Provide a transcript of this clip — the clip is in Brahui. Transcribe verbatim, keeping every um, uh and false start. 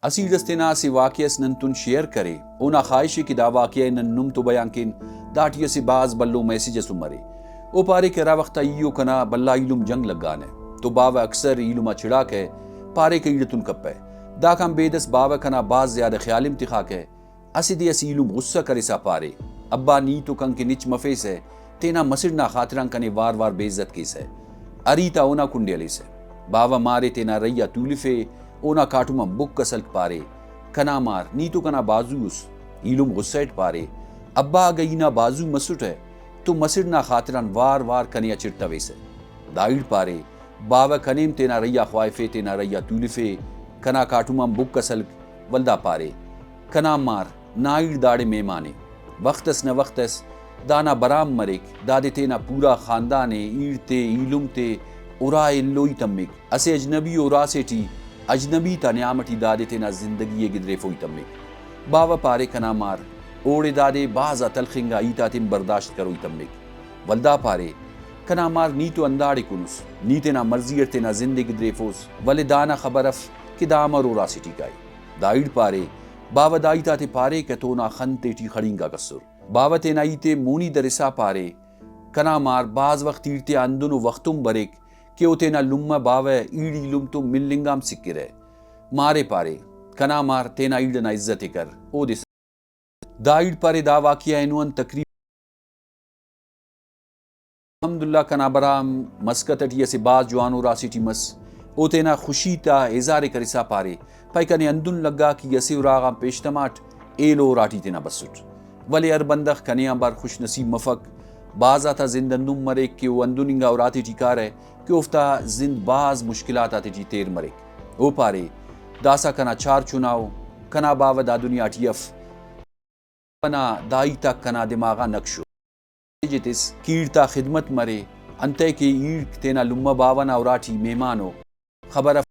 اسہ ایڑ اس تینا اسہ واقعہ اس نن تون شیئر کرے۔ اونا خواہش ءِ کہ دا واقعہ ءِ نن نم تو بیان کین، داٹی اسہ بھاز بھلو میسج اس ہم ارے۔ او پارے کہ ہرا وخت آ ای و کنا بھلا ایلم جنگ لگانہ تو باوہ اکثر ایلم آ چڑاکہ، پارے کہ ایڑتون کپہ۔ داکان بیدس باوہ کنا بھاز زیادہ خیال ہم تخاکہ۔ اسہ دے اس ایلم غصہ کرسا پارے، ابا نی تو کنکن ہچ مفیسہ، تینا مسڑ نا خاطران کنے وار وار بے عزت کیسہ۔ ہری تا اونا کنڈے ہلیسہ۔ باوہ مار ءِ تینا رہی آ تولفے، اونا کاٹم آن بک اس ہلک پارے، کنا مار نی تو کنا بازو اس۔ ایلم غصہ اٹ پارے، ابا اگہ ای نا بازو مسٹہ تو مسڑ نا خاطران وار وار کنے آ چڑتویسہ۔ دا ایڑ پارے، باوہ کنے ہم تینا رہی آ خواہفے، تینا رہی آ تولفے، کنا کاٹم آن بک اس ہلک۔ ولدا پارے، کنا مار، نا ایڑ داڑے مہمان ءِ۔ وخت اس نہ وخت اس دانا برام مریک، دادے تینا پورا خاندان ءِ، ایڑ تے، ایلم تے، ارا ایلوئی تمک۔ اسہ اجنبی ءُ ارا سے ٹی اجنبی تا نیام اٹی دادے تینا زندگی ءِ گدریفوئی تمک۔ باوہ پارے، کنا مار، اوڑے دادے بھاز آ تلخ انگا ہیت آتے ہم برداشت کروئی تمک۔ ولدا پارے، کنا مار، نی تو ہنداڑے کنس، نی تینا مرضی اٹ تینا زند ءِ گدریفوس، ولے دانا خبر اف کہ دا امر ارا سے ٹی کائے۔ دا ایڑ پارے، باوہ دا ہیت آتے پاریکہ تو اونا خن تیٹی خڑینگاک اسر۔ باوہ تینا ہیت ءِ مونی درسا پارے، کنا مار، بھاز وخت ایڑ تیا ہندنو وخت ہم بریک کہ او تینا لمہ باوہ ایڑ ایلم تو ملنگ آ ہم سکرہ۔ مار ءِ پارے، کنا مار، تینا ایڑ ئنا عزت ءِ کر، اودے دا ایڑ پارے، دا واقعہ اینو آن تقریباً الحمدللہ کنا برام مسقط ٹی اسہ بھاز جوانو ارا سے ٹی مس۔ او تینا خوشی تا اظہار ءِ کرسا پارے، پائے کنے ہندن لگا کہ ای اسہ ارا غان پیشتماٹ ایلو اراٹی تینا بسٹ، ولے ہر بندغ کنے آنبار خوش نصیب مفک۔ بھاز آتا زند ہندن مریک کہ او ہندن انگا اراتے ٹی کارہ کہ اوفتا زند بھاز مشکلات آتے ٹی تیر مریک۔ او پارے، داسہ کنا چار چنا ءُ، کنا باوہ دا دنیا ٹی اف۔ نا دا ہیت آک کنا دماغ آ نقش ءُ۔ میسج ءِ تس کہ ایڑ تا خدمت مرے، انتئے کہ ایڑک تینا لمہ باوہ نا اراٹی مہمان ءُ۔ خبر اف